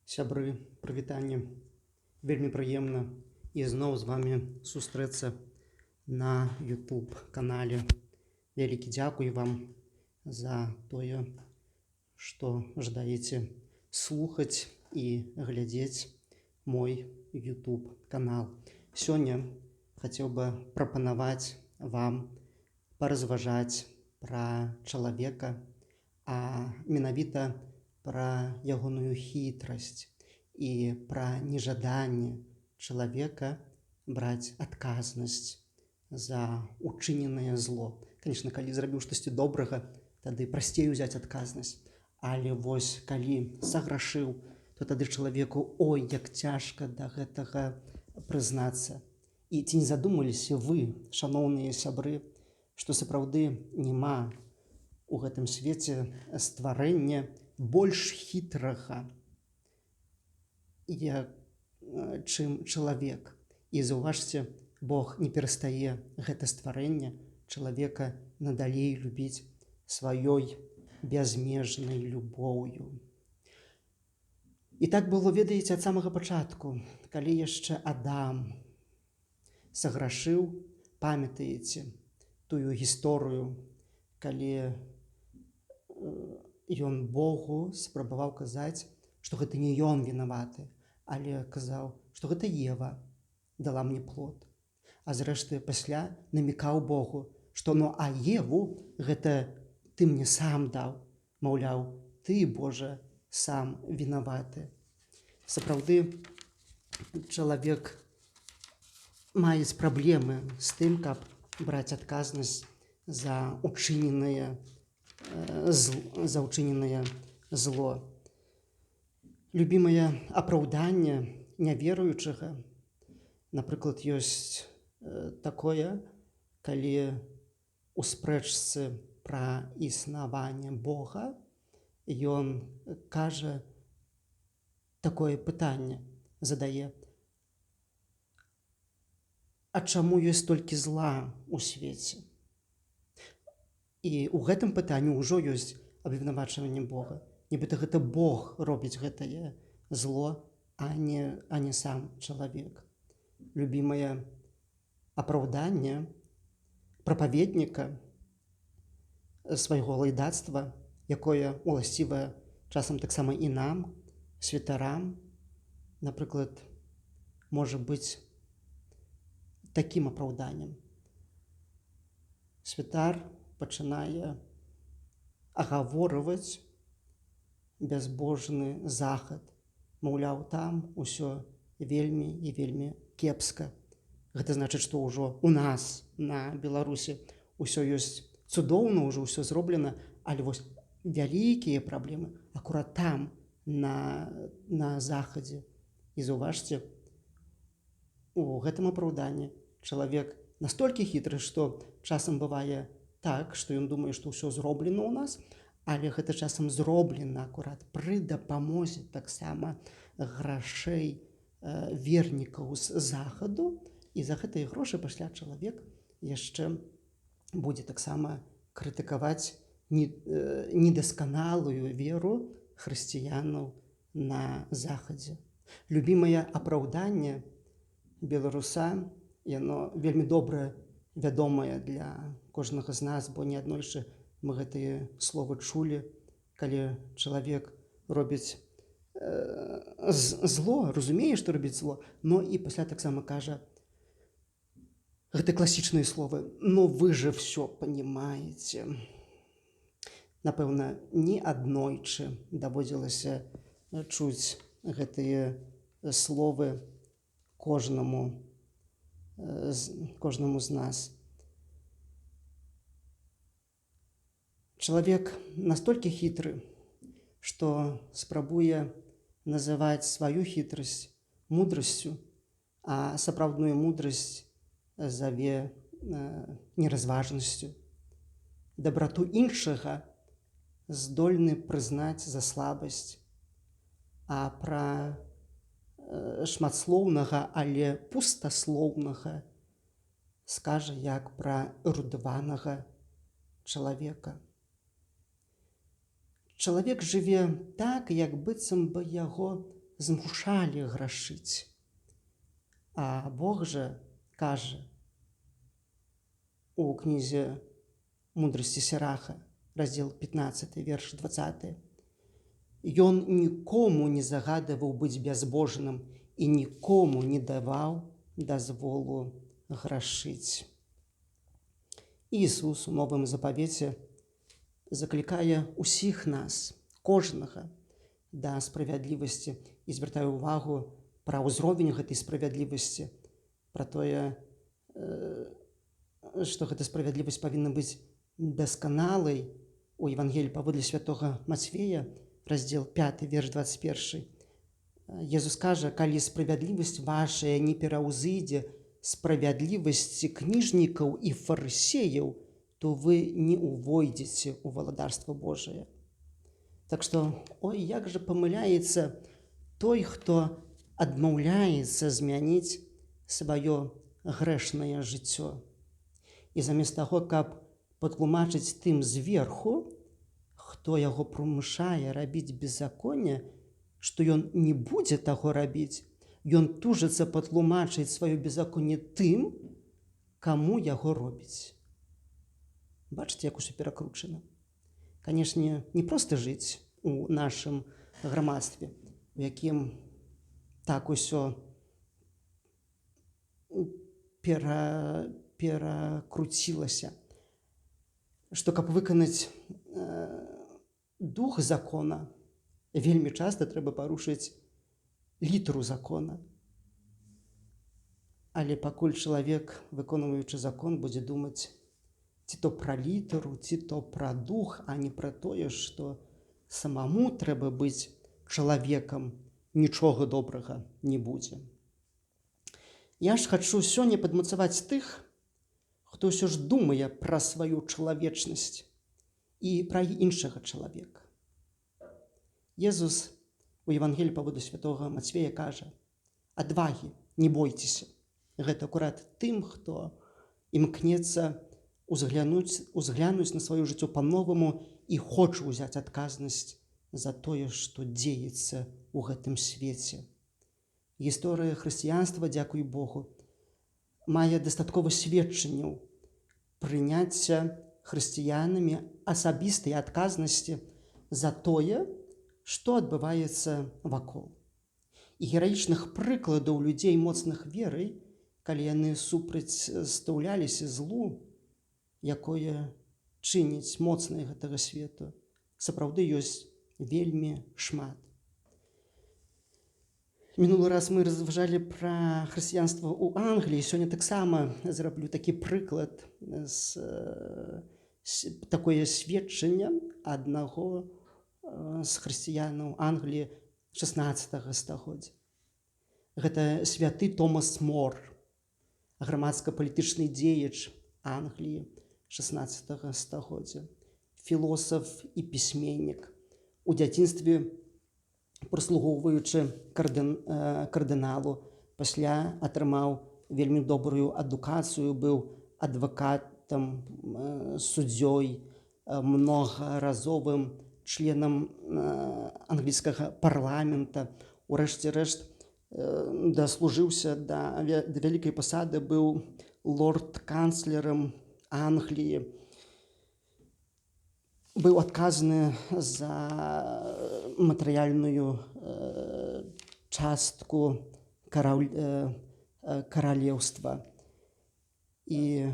Сябры, прывітанне. Вельмі прыемна ізноў з вами сустрэцца на YouTube канале. Вялікі дзякуй вам за тое, што жадаеце слухаць і глядзець мой YouTube канал. Сёння хацеў бы прапанаваць вам паразважаць пра чалавека, а менавіта пра ягоную хітрасць і пра нежаданне чалавека браць адказнасць за учыненае зло. Конечно, калі зрабіў штосьці добрага, тады прасцей узяць адказнасць. Але вось калі саграшыў, то тады чалавеку ой, як цяжка да гэтага прызнацца. І ці не задумаліся вы, шаноўныя сябры, што сапраўды няма у гэтым свеце стварэння больш хітрага, як, чым чалавек. І заўважце, Бог не перастае гэта стварэнне чалавека надалей любіць сваёй бязмежнай любоўю. І так было, ведаеце, ад самага пачатку, калі яшчэ Адам саграшыў, памятаеце тую гісторыю, калі ён Богу спрабаваў казаць, што гэта не ён вінаваты, але казаў, што гэта Ева дала мне плод. А зрэшты пасля намікаў Богу, што ну а Еву гэта ты мне сам даў, маўляў, ты, Божа, сам вінаваты. Сапраўды чалавек мае праблемы з тым, каб браць адказнасць за учыненае за ўчыненае зло. Любімае апраўданне няверуючага, напрыклад, ёсць такое, калі у спрэчцы пра існаванне Бога ён кажа, такое пытанне задае: А чаму ёсць столькі зла ў свеце? І ў гэтым пытанні ўжо ёсць абвінавачванне Бога. Нібыта гэта Бог робіць гэтае зло, а не сам чалавек. Любімае апраўданне прапаведніка свайго лайдацтва, якое уласцівае часам таксама і нам, святарам, напрыклад, можа быць такім апраўданнем. Святар пачынае агаворваць бязбожны захад. Маўляў, там усё вельмі і вельмі кепска. Гэта значыць, што ўжо у нас на Беларусі ўсё ёсць цудоўна, ўжо ўсё зроблена, але вось вялікія праблемы акурат там, на захадзе. І заўважце, у гэтым апраўданні чалавек настолькі хітры, што часам бывае так, што ён думае, што ўсё зроблена ў нас, але гэта часам зроблена акурат пры дапамозе таксама грашэй вернікаў з захаду, і за гэтыя грошы пасля чалавек яшчэ будзе таксама крытыкаваць недасканалую веру хрысціянаў на захадзе. Любімае апраўданне беларуса, яно вельмі добра вядомае для кожнага з нас, бо неаднойчы мы гэтыя словы чулі, калі чалавек робіць зло, разумее, што робіць зло, но і пасля таксама кажа гэта класічныя словы: «Но вы же все понимаете». Напэўна, не аднойчы даводзілася чуць гэтыя словы кожнаму з нас. Чалавек настолькі хітры, што спрабуе называць сваю хітрасць мудрасцю, а сапраўдную мудрасць заве неразважнасцю. Дабрату іншага здольны прызнаць за слабасць, а пра шматслоўнага, але пустаслоўнага скажа як пра эрудаванага чалавека. Чалавек жыве так, як быццам бы яго змушалі грашыць. А Бог жа кажа у кнізе «Мудрасці Сіраха», раздзел 15, верш 20. Ён нікому не загадываў быць бязбожным і нікому не даваў дазволу грашыць. Ісус у Новым Запавеце заклікае ўсіх нас, кожнага, да справядлівасці і звяртае ўвагу пра ўзровень гэтай справядлівасці, пра тое, што гэта справядлівасць павінна быць дасканалай. У Евангелі паводле святога Мацвея, раздзел 5, верш 21. Езус кажа: калі справядлівасць вашая не пераўзыдзе справядлівасці кніжнікаў і фарысеяў, то вы не увойдзеце ў валадарства Божае. Так што, ой, як жа памыляецца той, хто адмаўляецца змяніць сваё грэшнае жыццё. І замест таго, каб патлумачыць тым зверху, хто яго прымушае рабіць беззаконне, што ён не будзе таго рабіць, ён тужыцца патлумачыць сваё беззаконне тым, каму яго робіць. Бачыце, як усё перакручана. Канешне, не проста жыць у нашым грамадстве, у якім так усё перакруцілася, што каб выканаць дух закона, вельмі часта трэба парушыць літару закона. Але пакуль чалавек, выконваючы закон, будзе думаць ці то пра літару, ці то пра дух, а не пра тое, што самаму трэба быць чалавекам, нічога добрага не будзе. Я ж хачу сёння падмацаваць тых, хто ўсё ж думае пра сваю чалавечнасць і пра іншага чалавека. Езус у Евангелі паводле святога Мацвея кажа: адвагі, не бойцеся. Гэта акурат тым, хто імкнецца узглянуць на сваё жыццё па-новаму і хоча ўзяць адказнасць за тое, што дзеецца ў гэтым свеце. Гісторыя хрысціянства, дзякуй Богу, мае дастаткова сведчанняў прыняцця хрысціянамі асабістай адказнасці за тое, што адбываецца вакол. І гераічных прыкладаў людзей моцных верай, калі яны супрацьстаўляліся злу, якое чыніць моцнае гэтага свету, сапраўды ёсць вельмі шмат. Мінулы раз мы разважалі пра хрысціянства ў Англіі. Сёння таксама зраблю такі прыклад з такое сведчанне аднаго з хрысціянаў Англіі 16 стагоддзя. Гэта святы Томас Мор, грамадска-палітычны дзеяч Англіі 16 стагоддзя, філосаф і пісьменнік. У дзяцінстве прыслугоўваючы кардыналу, пасля атрымаў вельмі добрую адукацыю, быў адвакатам, суддзёй, многаразовым членам англійскага парламента. Урэшце рэшт даслужыўся да вялікай пасады, быў лорд-канцлерам Англіі, быў адказны за матэрыяльную частку каралеўства. І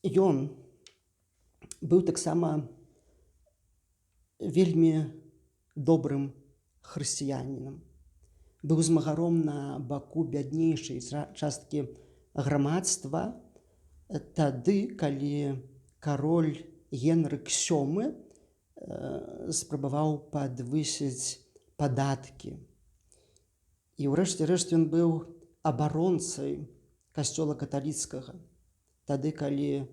ён быў таксама вельмі добрым хрысціянінам. Быў змагаром на баку бяднейшай часткі грамадства тады, калі кароль Генрык VII спрабаваў падвысіць падаткі. І ўрэшце рэшт ён быў абаронцай касцёла каталіцкага, тады, калі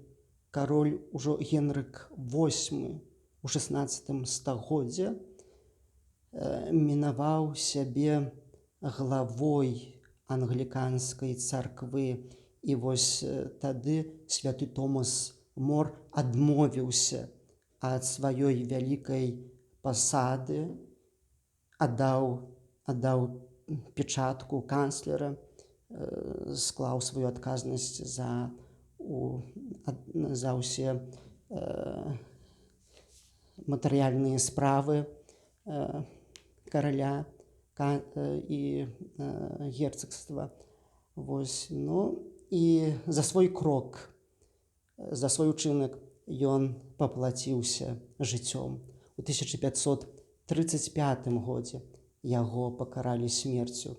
кароль ужо Генрык VIII у 16 стагоддзе мінаваў сябе главой англіканскай царквы. І вось тады святы Томас Мор адмовіўся ад сваёй вялікай пасады, аддаў печатку канцлера, склаў сваю адказнасць за ўсе матэрыяльныя справы караля і герцагства. Вось, ну, і за свой крок, за свой учынак ён паплаціўся жыццём. У 1535 годзе яго пакаралі смерцю.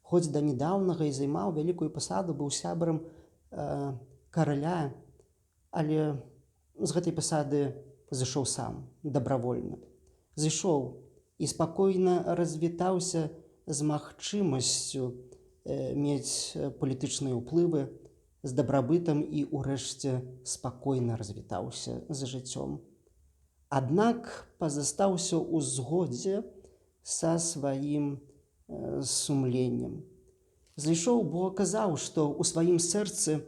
Хоць да нядаўнага і займаў вялікую пасаду, быў сябрам караля, але з гэтай пасады зышоў сам добравольна. Зышоў і спакойна развітаўся з магчымасцю мець палітычныя ўплывы, з дабрабытам і ўрэшце спакойна развітаўся з жыццём. Аднак пазастаўся ў згодзе са сваім сумленнем. Зайшоў, бо казаў, што ў сваім сэрцы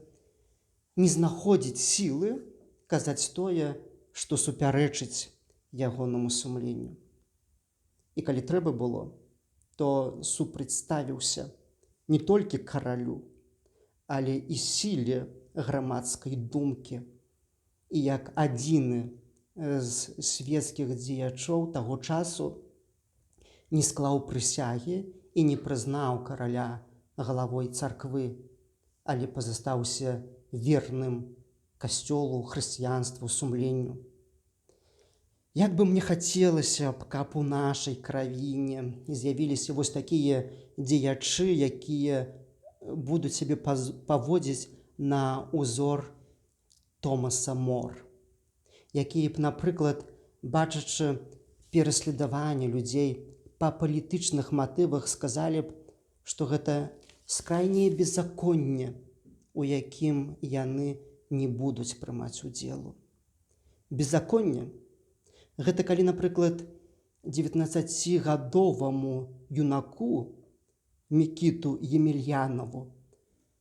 не знаходзіць сілы казаць тое, што супярэчыць ягонаму сумленню. І калі трэба было, то супрацьставіўся не толькі каралю, але і сіле грамадскай думкі. І як адзіны з свецкіх дзеячоў таго часу не склаў прысягі і не прызнаў караля галавой царквы, але пазастаўся верным касцёлу, хрысціянству, сумленню. Як бы мне хацелася б, каб у нашай краіне з'явіліся вось такія дзеячы, якія будуць сябе паводзіць на ўзор Томаса Мор, якія б, напрыклад, бачачы пераследаванне людзей па палітычных матывах, сказалі б, што гэта скрайняе беззаконне, у якім яны не будуць прымаць удзелу. Беззаконне гэта калі, напрыклад, 19-гадоваму юнаку Мікіту Емельянаву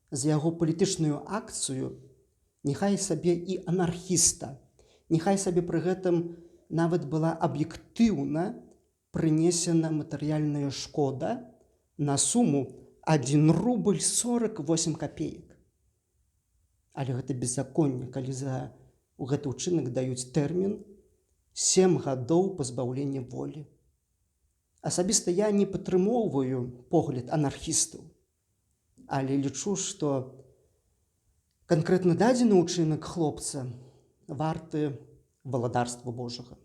за яго палітычную акцыю, няхай сабе і анархіста, няхай сабе пры гэтым нават была аб'ектыўна прынесена матэрыяльная шкода на суму 1 рубль 48 копеек. Але гэта беззаконне, калі за гэты ўчынак даюць тэрмін 7 гадоў пазбаўлення волі. Асабіста я не падтрымоўваю погляд анархістаў, але лічу, што канкрэтна дадзены ўчынак хлопца варты валадарства Божага.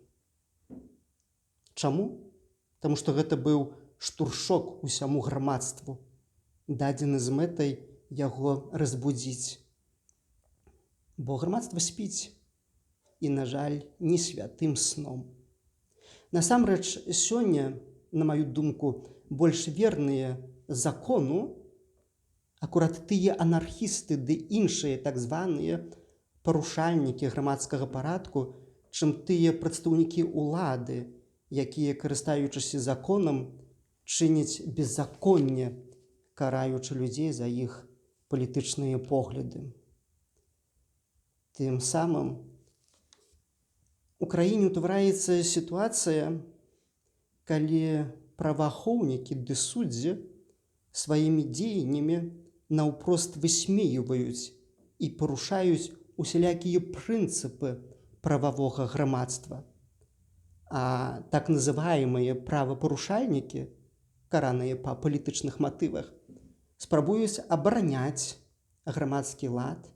Чаму? Таму што гэта быў штуршок усяму грамадству, дадзены з мэтай яго разбудзіць. Бо грамадства спіць і, на жаль, не святым сном. Насамрэч, сёння, на маю думку, больш верныя закону акурат тыя анархісты ды іншыя так званыя парушальнікі грамадскага парадку, чым тыя прадстаўнікі ўлады, якія, карыстаючыся законам, чыняць беззаконне, караючы людзей за іх палітычныя погляды. Тым самым у краіне ўтвараецца сітуацыя, калі праваахоўнікі ды суддзі сваімі дзеяннямі наўпрост высмейваюць і парушаюць усялякія прынцыпы прававога грамадства. А так называемыя правапарушальнікі, караныя па палітычных матывах, спрабуюць абараняць грамадскі лад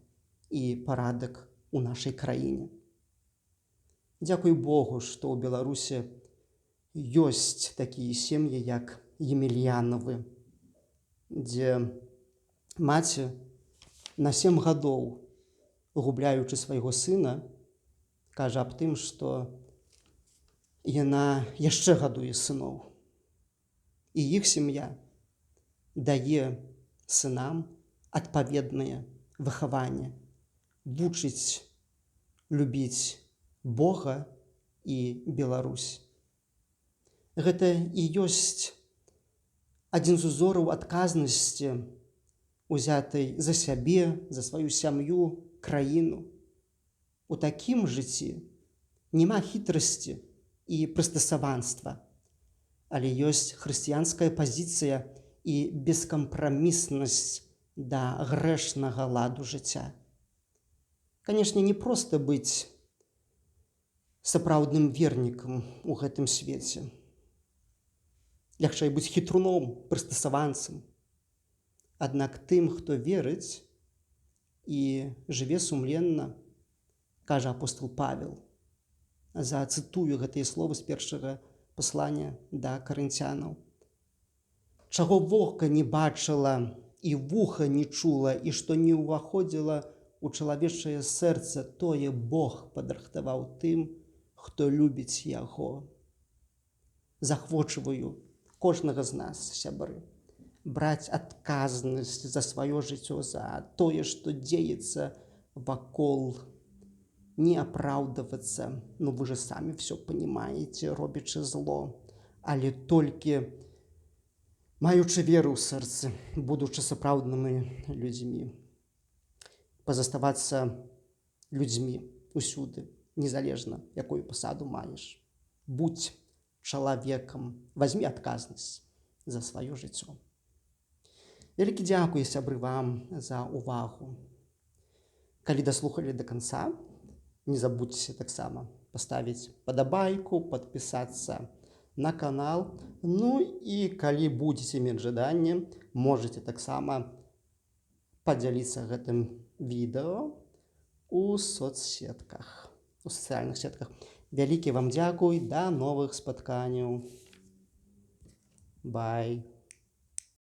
і парадак у нашай краіне. Дзякуй Богу, што ў Беларусі ёсць такія сем'і, як Емельянавы, дзе маці на 7 гадоў, губляючы свайго сына, кажа аб тым, што яна яшчэ гадуе сыноў. І іх сям'я дае сынам адпаведнае выхаванне, вучыць любіць Бога і Беларусь. Гэта і ёсць адзін з узораў адказнасці, узятай за сябе, за сваю сям'ю, краіну. У такім жыцці няма хітрасці і прыстасаванства, але ёсць хрысціянская пазіцыя і бескампраміснасць да грэшнага ладу жыцця. Канешне, не проста быць сапраўдным вернікам у гэтым свеце. Лягчэй быць хітруном, прыстасаванцам. Аднак тым, хто верыць і жыве сумленна, кажа апостол Павел. Зацытую гэтыя словы з першага паслання да карынцянаў: «Чаго вока не бачыла і вуха не чула, і што не ўваходзіла ў чалавечае сэрца, тое Бог падрыхтаваў тым, хто любіць яго». Заахвочваю кожнага з нас, сябры, браць адказнасць за сваё жыццё, за тое, што дзеецца вакол, не апраўдвацца, «ну вы же сами все понимаете», робячы зло, але толькі маючы веру ў сэрцы, будучы сапраўднымі людзьмі, пазаставацца людзьмі усюды, незалежна, якую пасаду маеш. Будь чалавекам, возьми адказнасць за сваё жыццё. Вялікі дзякуй, сябры, вам за увагу. Калі даслухалі до конца, не забудьце таксама паставіць падабайку, падпісацца на канал. Ну і калі будзеце мець жаданне, можете таксама падзяліцца гэтым відэо у соцсетках, у сацыяльных сетках. Вялікі вам дзякуй, да новых спатканняў. Бай.